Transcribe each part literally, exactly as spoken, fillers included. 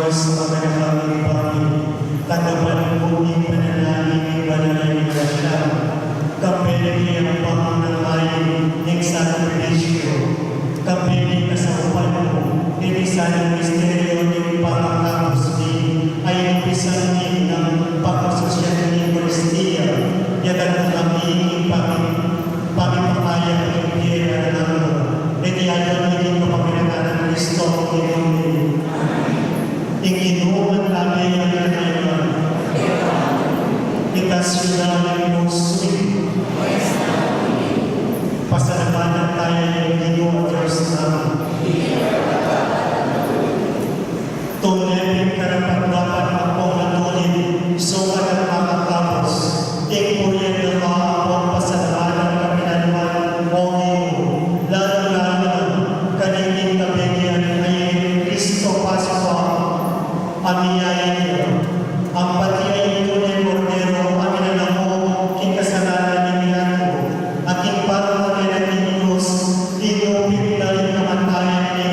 Dios, makanakami king pamilya, tanggapan mu ing panalangin ning banal a Iglesia, kambe ning kayapang nang mayan ning sakripisyu, kambe ning kasaupan mu ing sanang misteryu ning pangakabus mi, a inumpisan mi nang pakasosyal ning Eukaristia, ya tanggapan mi king pamilya Pamipakaya king pie a anak mu, iti aduan mi king kapamilatan nang Kristo, Ginu mi. Ing Ginu mantabi kekayu ngan. Itas yu la ing pusu yu. Pasalamatan taya ing Ginu a Dios tamu. Tune pin karapat-dapat ampong matulid, sukat at makakabus, ing purian da ka ampong pasalamatan ka pin aliwa, O Ginu, lalu-lalu na kaniting kabigyan a i Kristo Paskwa a miyain ya. Ampat ya ing tune Kordero a minalako king kasalanan ning yatu, a king pamamagitan ning krus, inupit na ing kamatayan mi.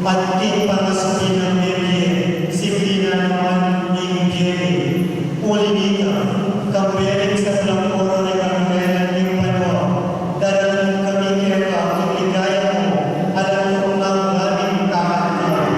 At king pangasubi nang mebie, simbi na naman ing bie mi. Uli na nita, kambe ning sablang koro ning anghel ning banua, daralan kami keka king ligaya mu, alang tuknang ngaming kakantaran.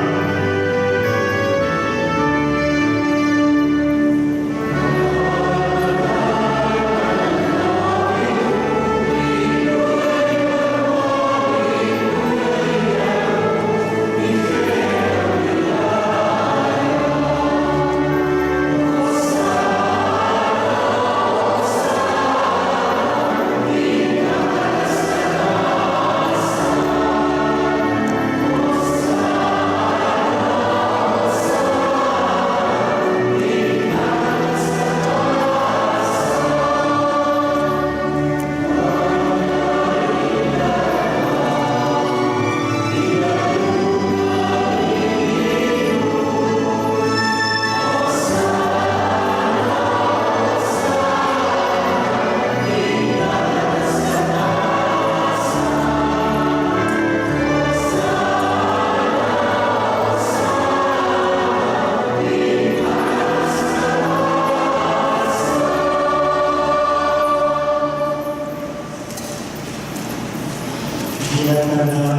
Bilang na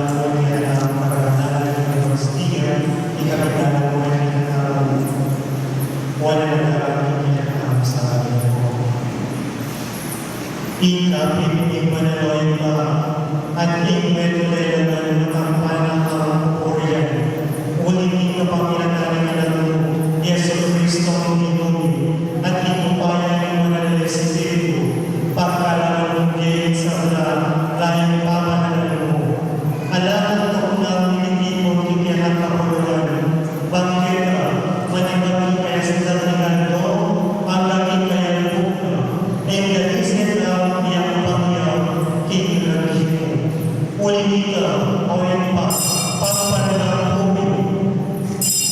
ang pagkakataon ng Eucharistia, ikakilala ko ang pinakamu. Wala na ang pinakamu sa akin ko. Ikapit ing manaloy pa, at ing metulelan ng matampana ang purian. Uling ing kapamilatan ning Anak mu, Jesu Kristo, Ginu mi, at ing upaya ning Banal a Espiritu, pagkalalaman mu king sabla, laing pamanalan mu. Ala nang tuknang mitipun king kekang kapuluan, bang keta, manibat king kayasdan ning aldo, angga king kayalpug na, ing dalisan na, iyang pamilya, king kekang Ginu. Uli na nita, o Ibpa, pagpanalang ku mi,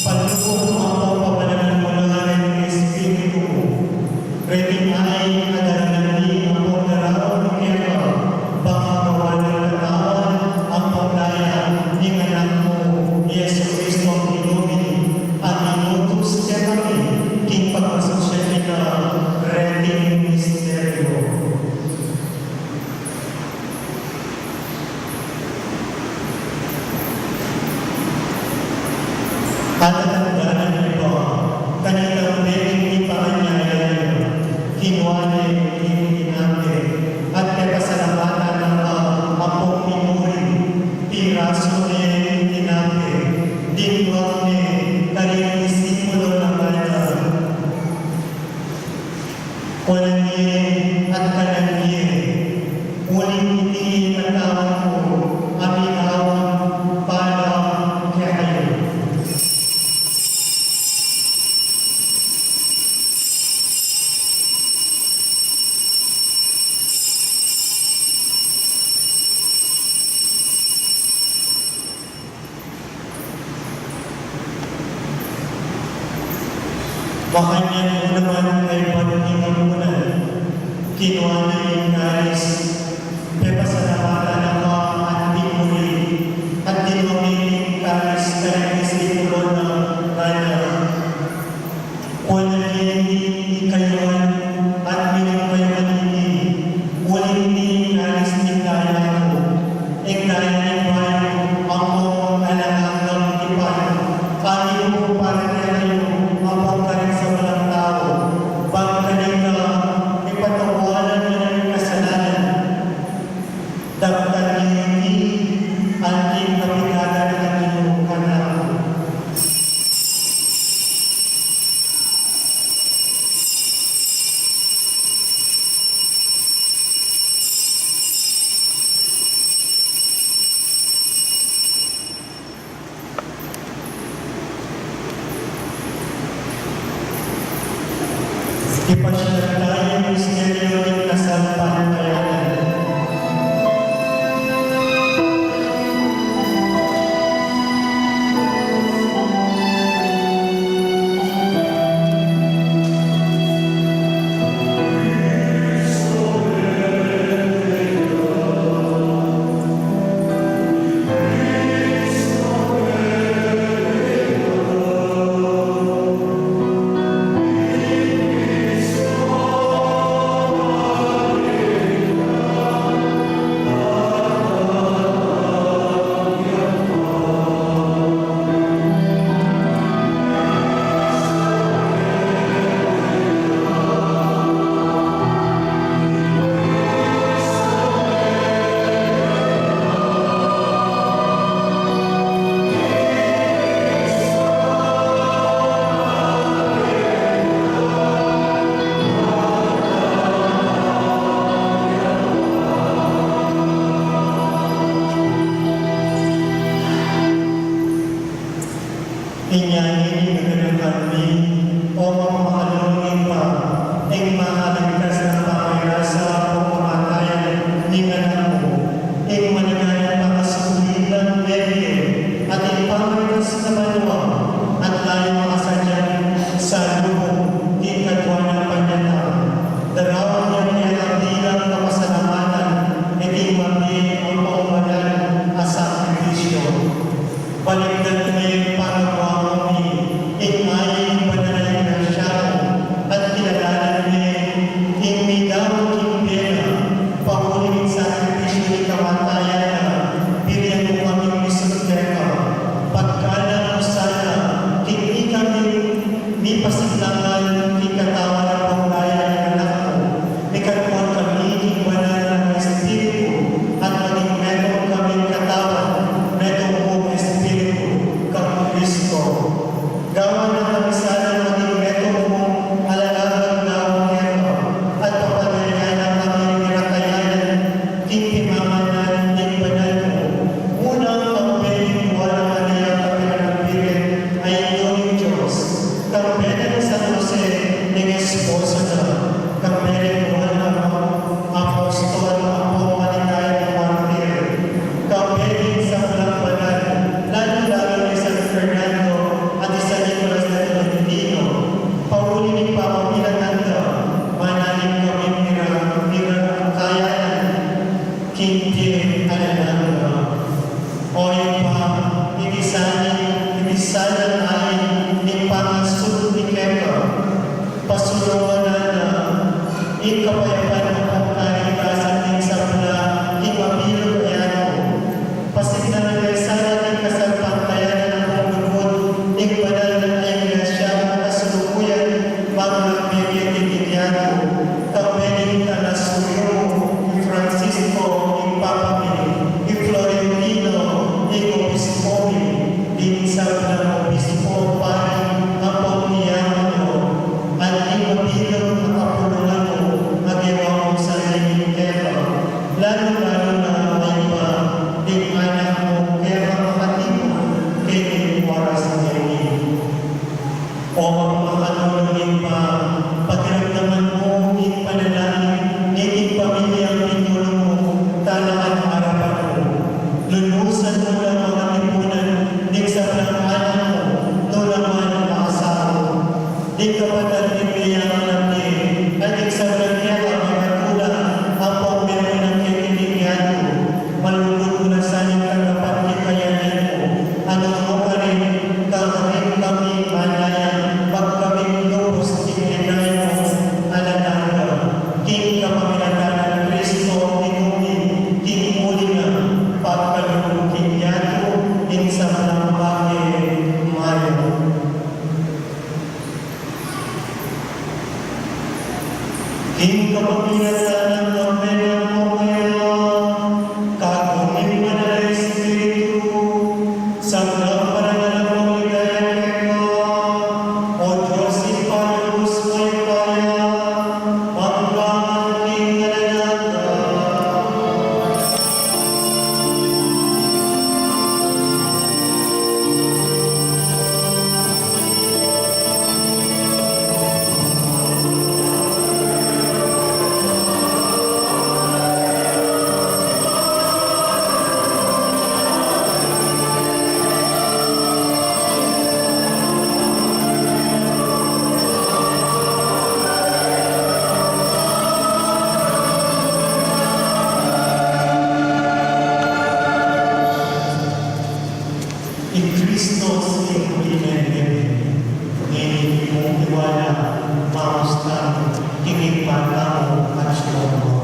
palubug ampong pabanalan mu la ring Espiritu mu. Reting ain a daralan mi ampong daraun keka, bang gawan ning katawan ampong daya ning Anak mu, Jesu Kristo, Ginu mi, a inutus kekami, king pagpasasyan mi na reting misteryu. At tatandaan yu pa, kanitang bending mi pa kanya, kinua ne ing tinape, at pepasalamatan na ka, ampong pinuri, pirasu ne ing tinape, dinwang ne karing disipulus na, ngana, kunan ye at kanan ye, uling iti ing katawan ku, a miyawan para kekayu. Makanyan mu naman kaybat ning apunan, kinua ne ing kalis, pepasalamatan na ka at pinuri, at dinwang ne ing kalis karing disipulus na, ngana, Ipasiag taya ing misteryu ning kasalpantayanan. Inya ngeni, gaganakan mi, o mapamakalulung Ibpa, ing makaligtas nang pamairasa ampong kamatayan ning Anak mu, ing maligayang pakasulung nang mebie, at ing pamaitas na banua, at layun makasadyang salubung king katawan nang panyatang. Daraun ya kekami bilang kapasalamatan iting mabie ampong banal a sakripisyu. Balikdan mi ing pamagwang mi, ing ain ning banal a grasya mu, at kilalanan mi ing midaun king pena, pauli ning sakripisyu ning kamatayan na, pirian mu kaming misut keka. Pagkalang mu sana, king ikami mipasiglangan king katawan ampong daya ning Anak mu, mikatuan kami king banal a Espiritu, at maging metung kaming katawan, metung mung Espiritu, kang Kristo. Gawan na kami sana maging metung mung alagad gawa keka, at papalyarian na kami king pimangalan ning Banal mu, unang kambe ning Nuan a Maria, Kapinang Birhen a Indu ning Dios, kambe nang San Jose, ing esposo na, kambe ning banal a apostol ampong maligaya a martir, kambe ding sablang banal, lalu-lalu nang San Fernando at i San Nicolas de Tolentino, pauli ning pamamilatan da, mananim kaming mira, mira kayanan king bie alang angga. O Ibpa, iti sana, iti sana ain ning pangasubli keka, pasulungan na ing kapayapan ampong kaligtasan ning sabla king mabilug a yatu. Pasiglan na la sana king kasalpantayanan ampong lugud ning banal a iglesia, kasalukuyan, bang nang mebie king yatu. Kambe ding talasuyu mu, i Francisco, ing Papa mi, i Florentino, ing obispo mi, ding sablang obispo, pari, ampong diakono, at ing mabilug a kapulungan mu, a gewa mung salengit keka, lalu-lalu na, o Ibpa, ding anak mu, keka makatipun keni oras a ngeni. O makapanulu ning Ibpa, pakiramdaman mu ing panalangin ning pamilyang pinulu mu, talakan arapan mu. Lunusan mu la ing katipunan ning sablang anak mu, nu la man makasaup. Ding kapatad ning meyang landi, at ding sablang keka mekatula, ampong memunang kekit king yatu, malugud mu la sana ing tanggapan king kayabe mu, at nukarin, karin kami manaya, magkaming lubus king ligaya mu alang angga, king kapamilatan nang Kristo, Ginu mi, king uli na pagkalugud king yatu, ing sablang bage mabilug. King kapamilatan nang Birhen a Maria, kagum ning Banal a Espiritu, sablang parangalan ampong ligaya keka, O Dios Ibpa lubus mayupaya, mangga man king alang angga. Tiwala, maus tamu king Ibpa tamu a atsu karin banua.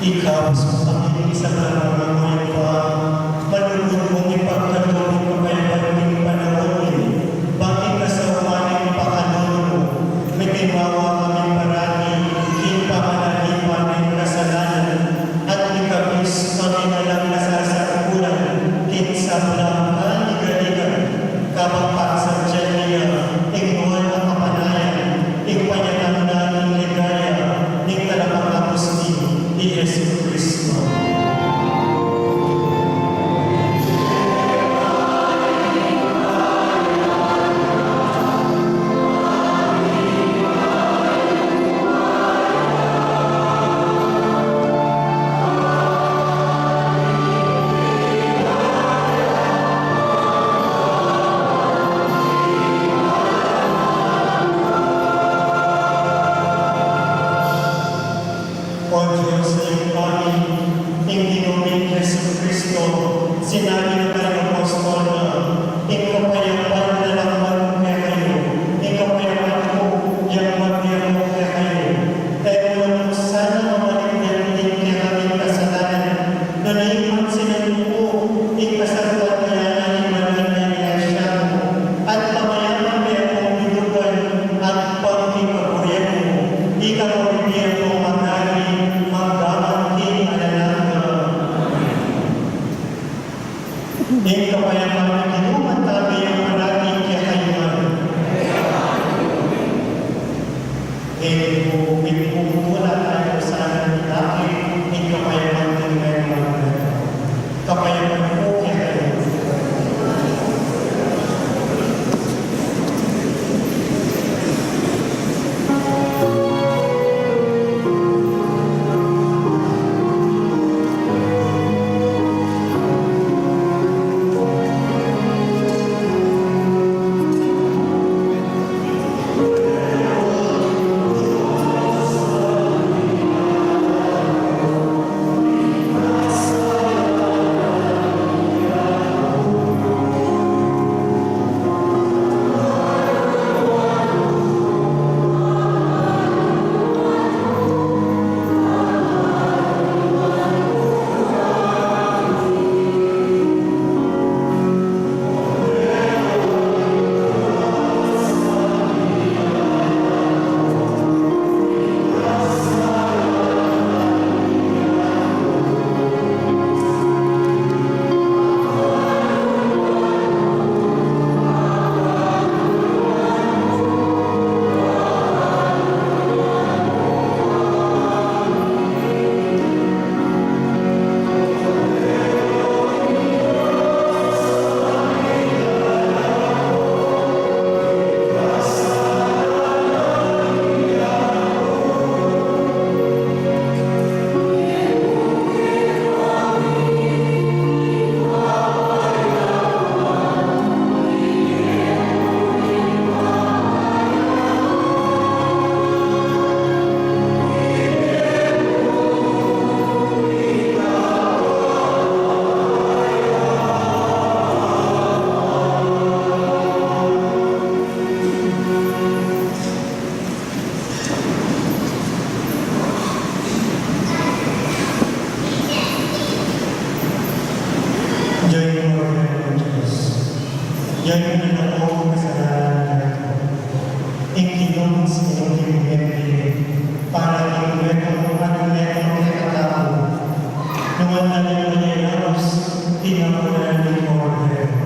Ikabus mu kami king sablang maragul, Ibpa, malugud mung ipagkalub ing kapayapan king panaun mi, bang king kasaupan ning pakalulu mu, mitimawa kami parati king pamanagipan ning kasalanan, at mikabus kami na lang nasasangkulan king sablang kaligaligan, kabang pasabian mi ya ing nuan a kapanayan, ing panyatang na ning ligaya ning Talapangabus mi, i Jesucristo. O Dios, ing Ibpa mi, ing Ginu ming Jesucristo, sinabi na karing apostol na, ing kapayapan na la ku kekayu, ing kapayapan ku yang mibie ku kekayu. E mu na sana mamaligdan ing kekaming kasalanan, nune ipansinan mu ku ing kasalpantayanan ning banal a Iglesia mu, at pamayapan mu kung dudugan at pangkikaburian mu, ika mu mibie kung magari, magdaman king alang angga. Ing kapayapan ning Ginu manatili parati kekayu ngan. Ngeni pu, ngeni pu, mula tamu sana king langit, ing kapayapan mu manatili kekayu. Kapayapan ku kekayu. Yayu ing Kordero ning Dios. Yayu ing nagpapatawad king kasalanan ning mundo. Ing kinulong ning Ginu king mie, para king meko at ing meko king kekatamu. Nuan na ing mie, tinapos na ing Kordero.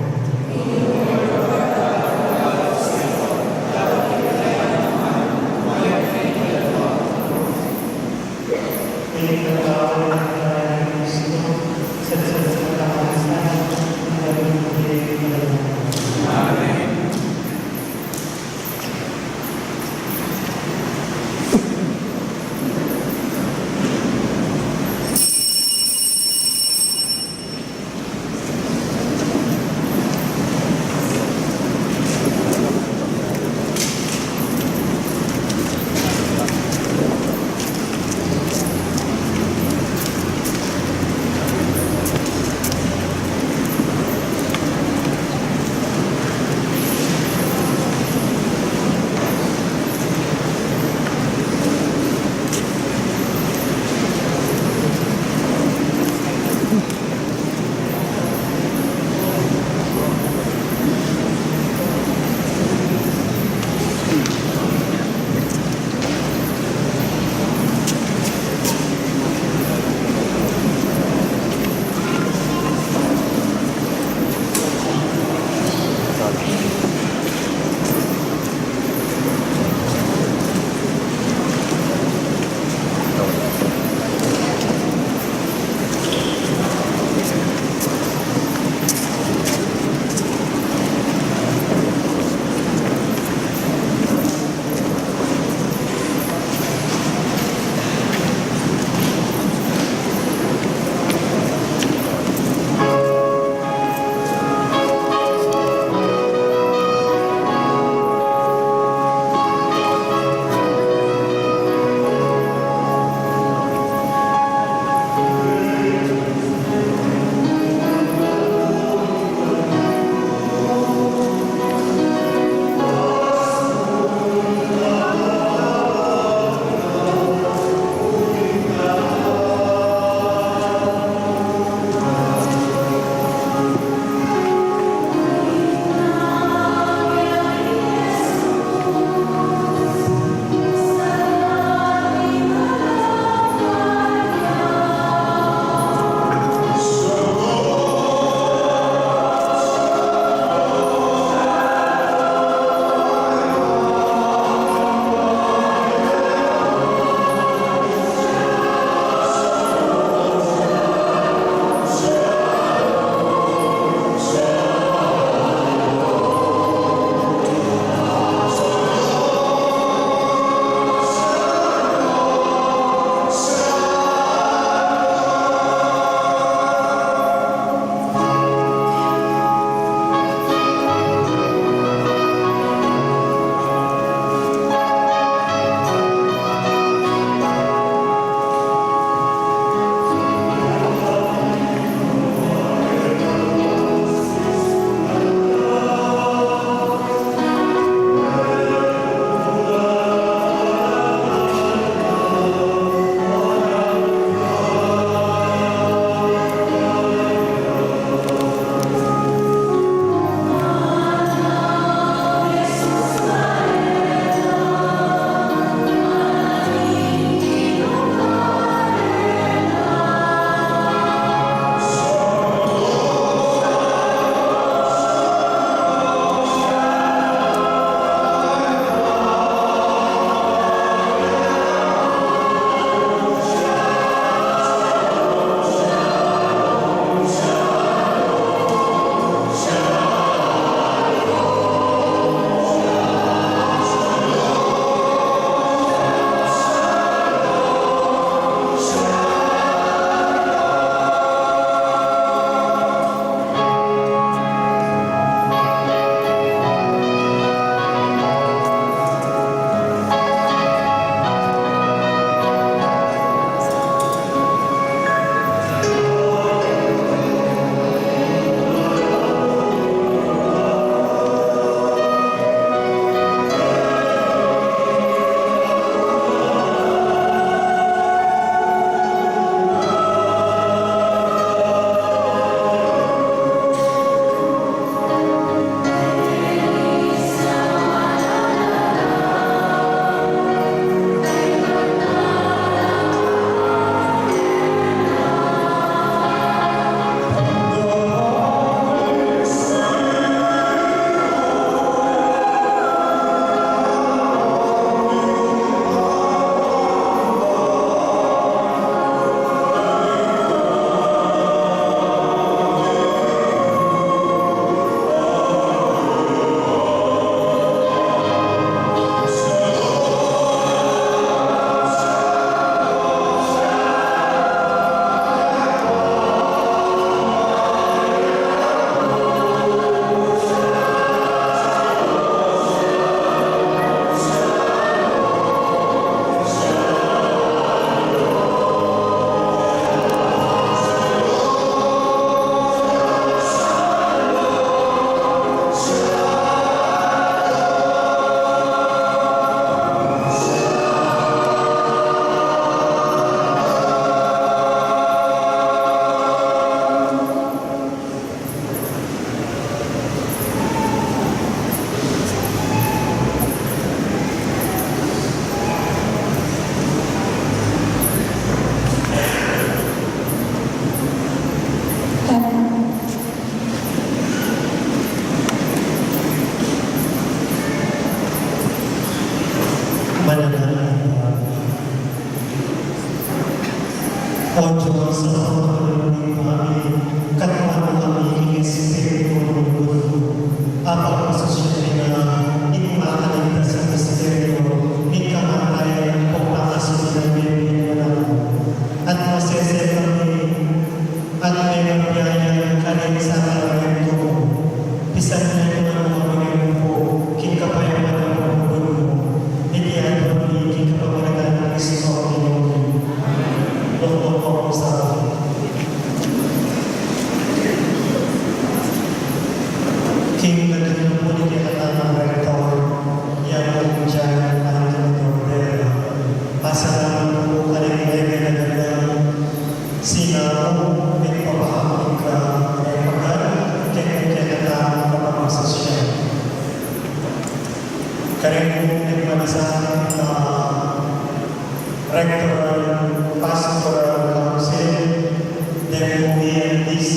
Rectoral Pastoral Council, deng E L D C,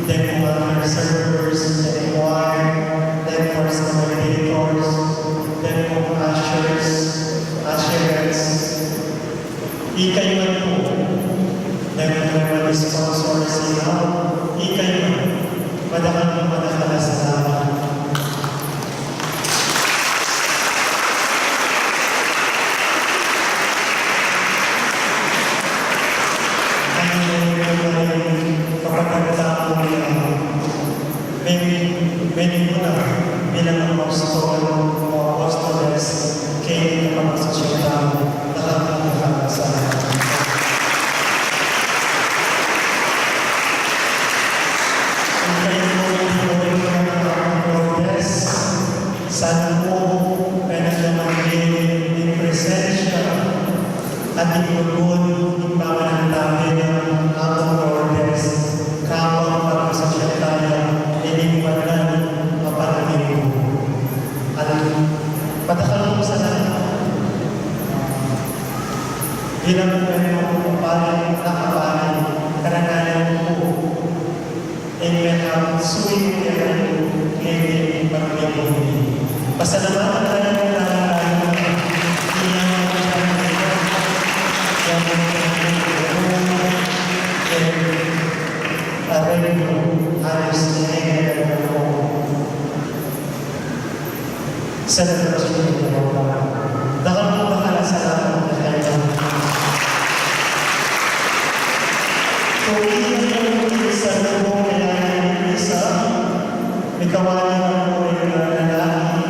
deng other servers, deng choir, deng first commentators, deng ushers, usherettes, ikayu man pu, deng mga sponsors, ikayu man, madakal, madakal a salamat. Ang kapatid tamu, may, may muna bilang apostol o apostoles, keng kapamasusyan tamu, nakakapagkakasama. Ang kayo po, Lourdes, sana po, kaya naman din, yung presensya at yung lugod, yung panganang tabi ng Among Lourdes, kapag pagkasasya tayo, ining banal a pagmimbo. At patakal po sana, ah, bilang po kayo ng kapatid, nakapatid, karanayan po, ing mekang sui kaya kaya pagmimbo. Pasalamatan tayo ng tayo. Selebrasyon ng Yehova. Dakal pung dakal a salamat kekayu. Kung iti ing salubung kaya ning isa, mikawani na pu ring lalaki.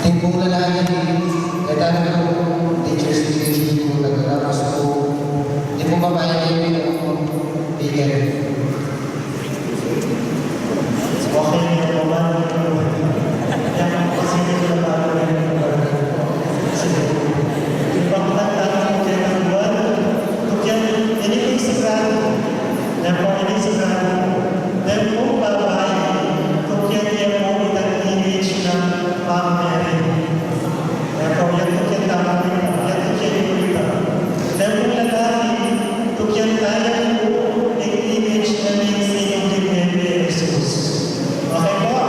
Ing pung lalaki, e tana pu, teacher's education pu, nagkakapos pu. Ing pung babai, ing deacon. Okay, ing pung babai, ing deacon. Yan ang positive na bago na yung, sige. Ing pung babai, ing pung babai, tukyan, ini ing sagrado. Yan po, ini ing sagrado. Ing pung babai, tukyan ya pu itang image ng Mama Mary. Yan po, yan tukyan tamu, yan tukyan yu ita. Ing pung lalaki, tukyan taya pu ing image na ning sinubli nang Jesus. Okay po?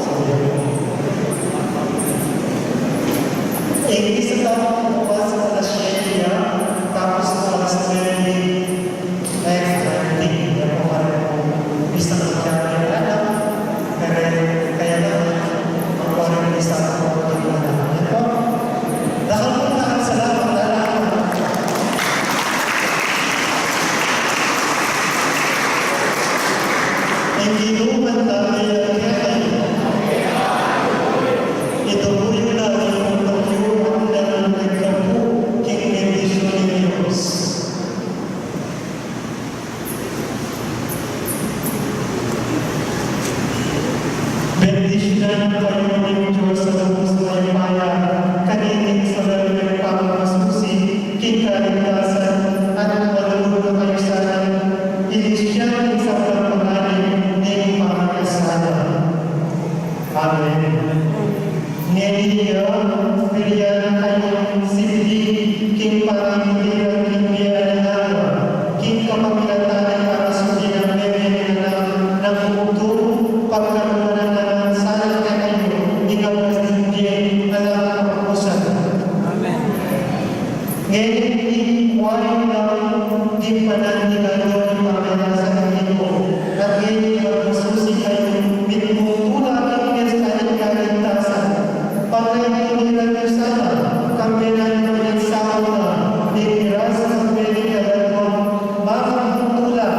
Sige. Ing misa tamu bukas alas siyete ya, tapos alas nuebe. Next, I think, yan po, parang bisa ng kaya, kaya, kaya na, ang parang bisa ng mga, yan po. Dakal pung dakal a salamat, salamat. Ing Ginu manatili ya kekayu. Itubu yu la ring muntang yu, at lalung ikapu king bendisyun ning Dios. Bendisyunan na kayu ning Dios a lubus mayupaya, kaniting solemneng pamamasusi king kaligtasan, at malugud na kayu sanang ilisyan king sablang panganib ning pamagkasala. Amen. Ngeni ya, birian na kayung sibli king pamimitiran king bie alang angga, king kapamilatan ning parasusi nang meme ning Anak nang bugtung, pagkalugdan na nang sala kekayu ing ablas ning bie alang kapupusan. Amen. Ngeni ing wine nang dimpanan ning Ginu king pamagkasala, at ngeni magmasusi kayu mitmung tula king mesa ning kaligtasan. Pangayunan yu sana, kambe nang panisawa na ning grasya, kambe ning kaladwan, magmung tula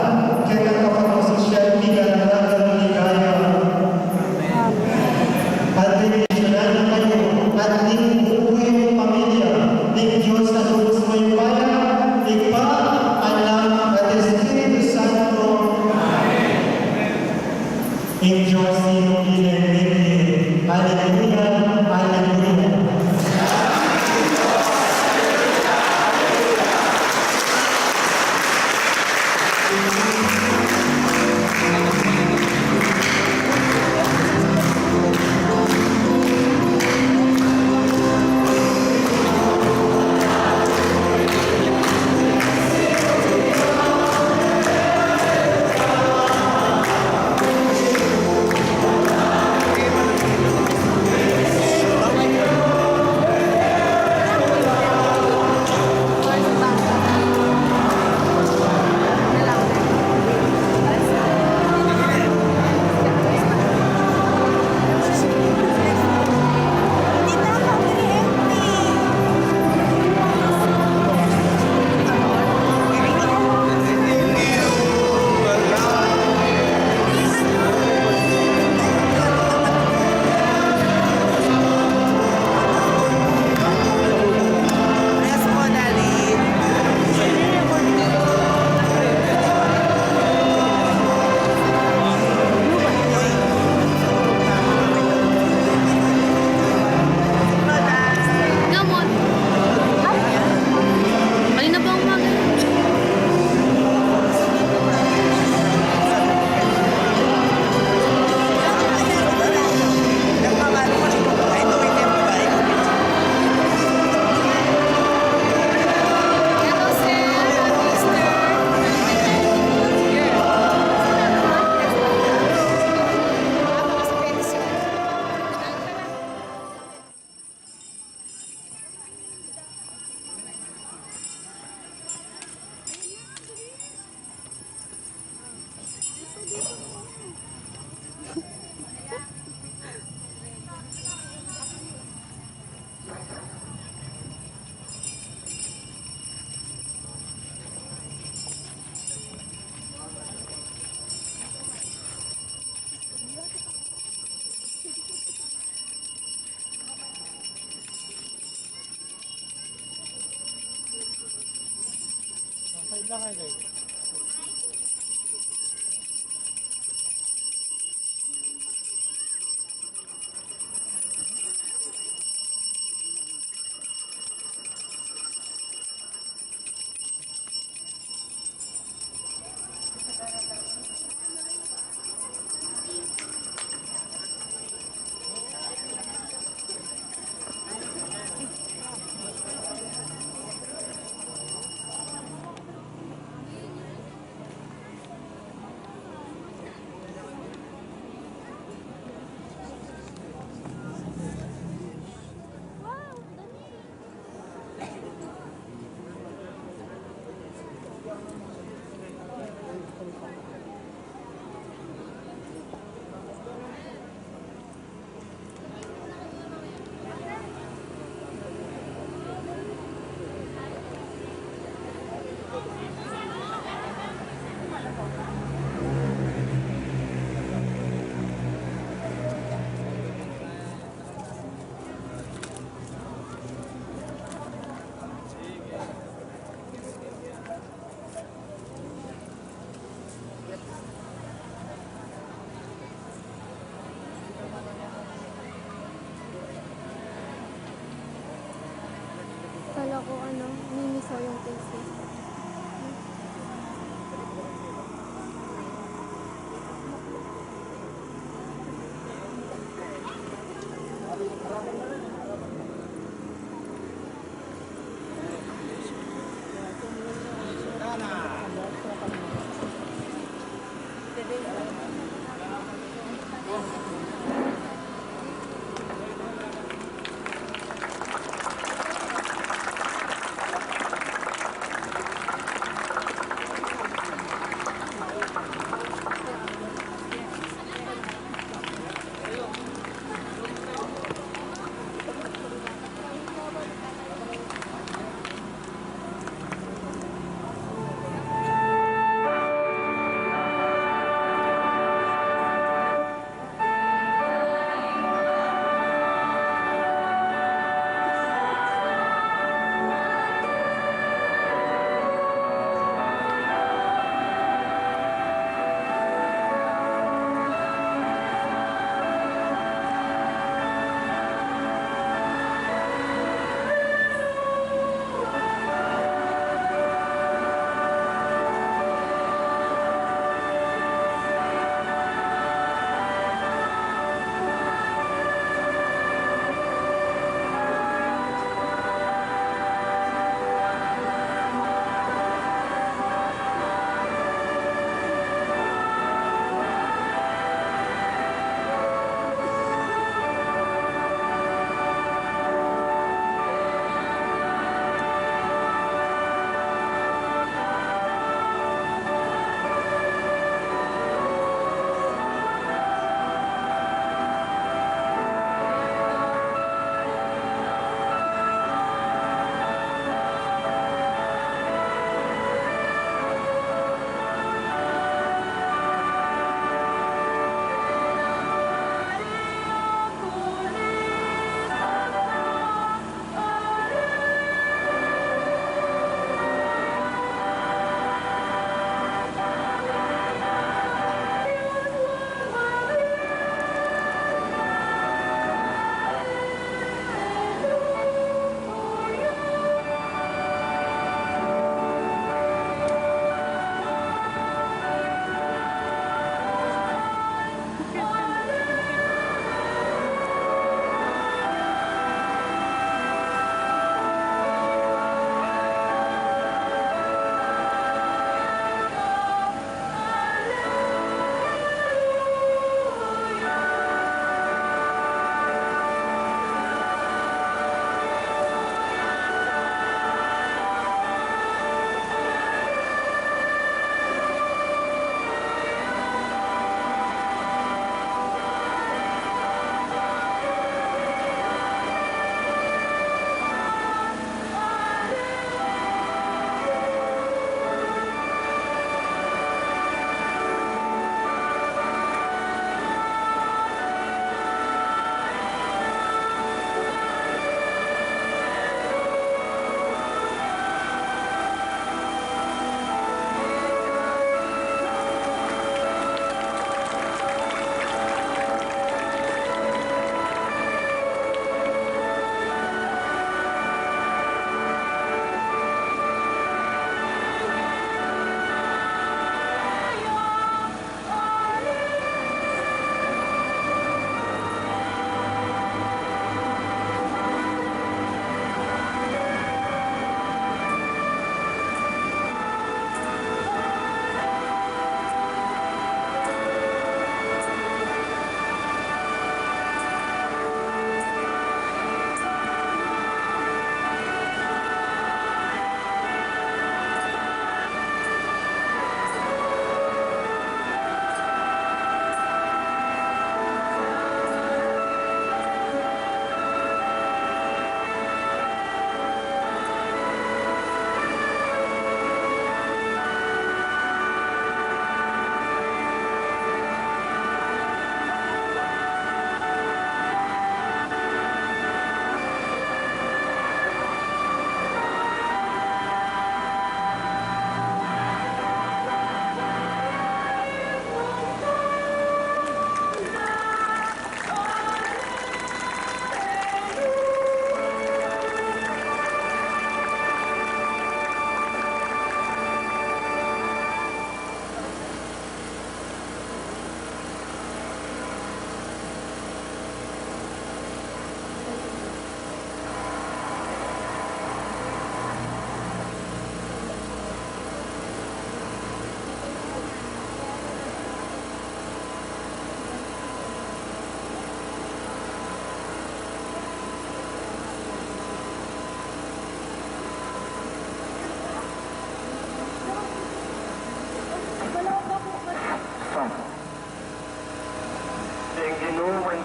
keta kapagmasusian king alang anggang ligaya. At bendisyunan na kayu at ning buu yung pamilya ning Dios a lubus mayupaya, Ibpa, Anak, at Espiritu Santo. Ing Dios ing Ginu. Aleluya, aleluya. Kala ko ano, mimiso yung taste eh.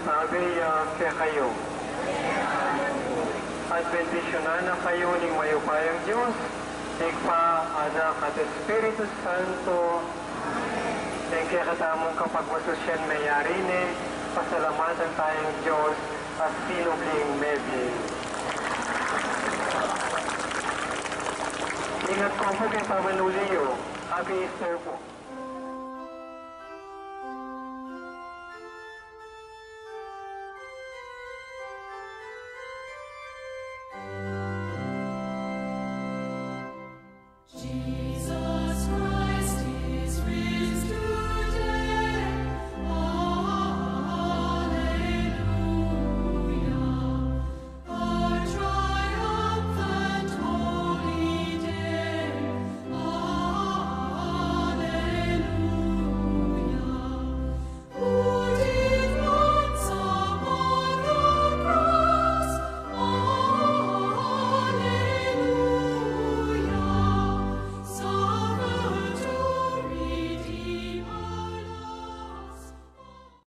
Sabi ya kekayu, at bendisyunan na kayu ning mayupayang Dios, Ibpa, Anak, at Espiritu Santo. Ing kekatamung kapagmasusyan meyari ne, pasalamatan taya ing Dios a sinubling mebie. Ingat kayu pu king pamanuli yu. Happy Easter po.